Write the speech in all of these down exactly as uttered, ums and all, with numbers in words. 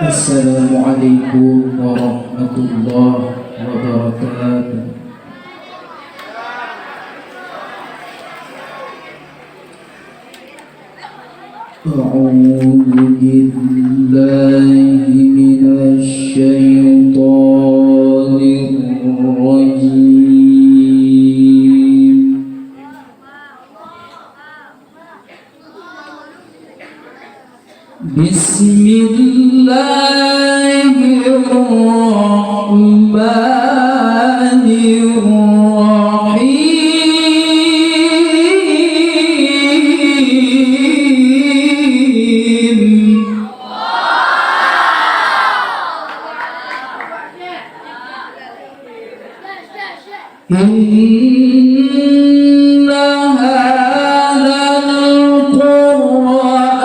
Assalamualaikum warahmatullahi wabarakatuh. أعوذ بالله من الشيطان الرجيم. بسم الله الرحمن الرحيم. إن هذا القرآن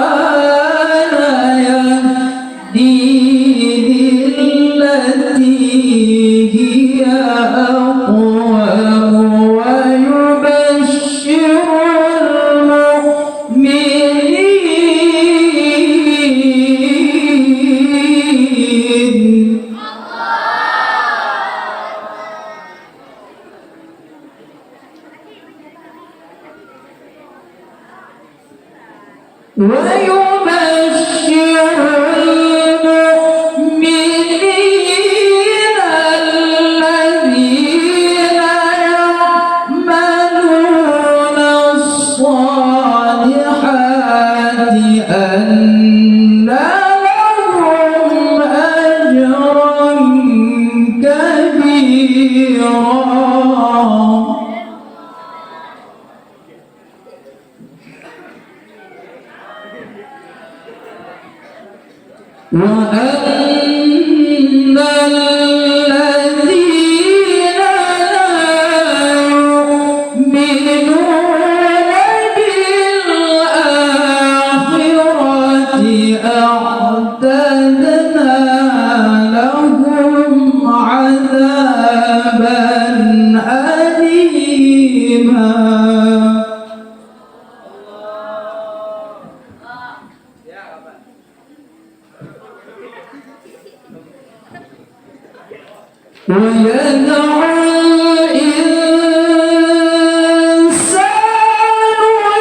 يهدي للتي هي أقوم ويبشر المؤمنين ويبشر المؤمنين الذين يعملون الصالحات أن لهم أجرا كبيرا. وأن الذين لا يؤمنون بالآخرة أعتدنا لهم عذابا أليما. ويدعو الإنسان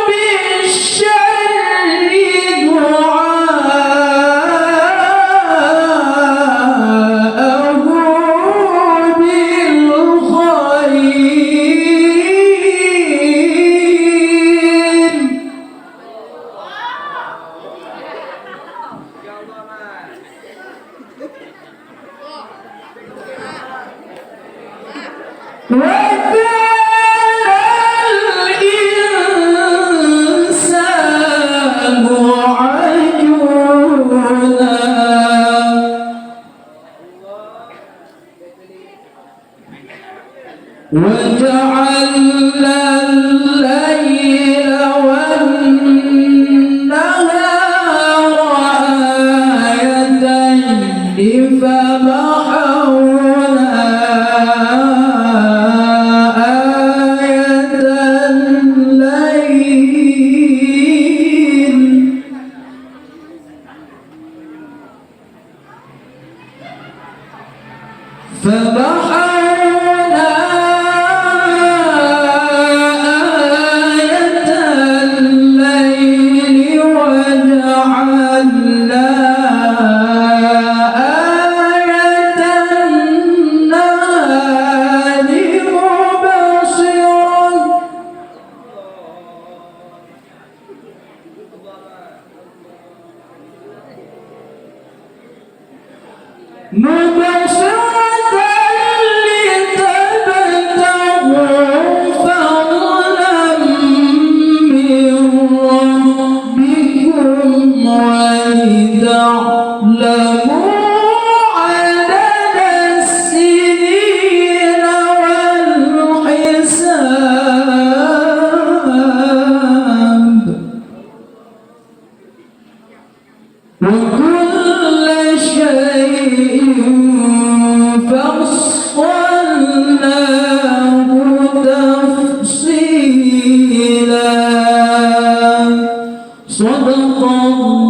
بالشر دعاءه بالخير. وكان الإنسان عجولا. وجعلنا الليل والنهار آيتين فمحونا آية الليل فمحونا آية الليل وجعلنا آية النهار مبصرة. مبصرة لتبتغوا فضلا من ربكم ولتعلموا عدد السنين والحساب. وكل شيء فصلناه تفصيلا. صدق الله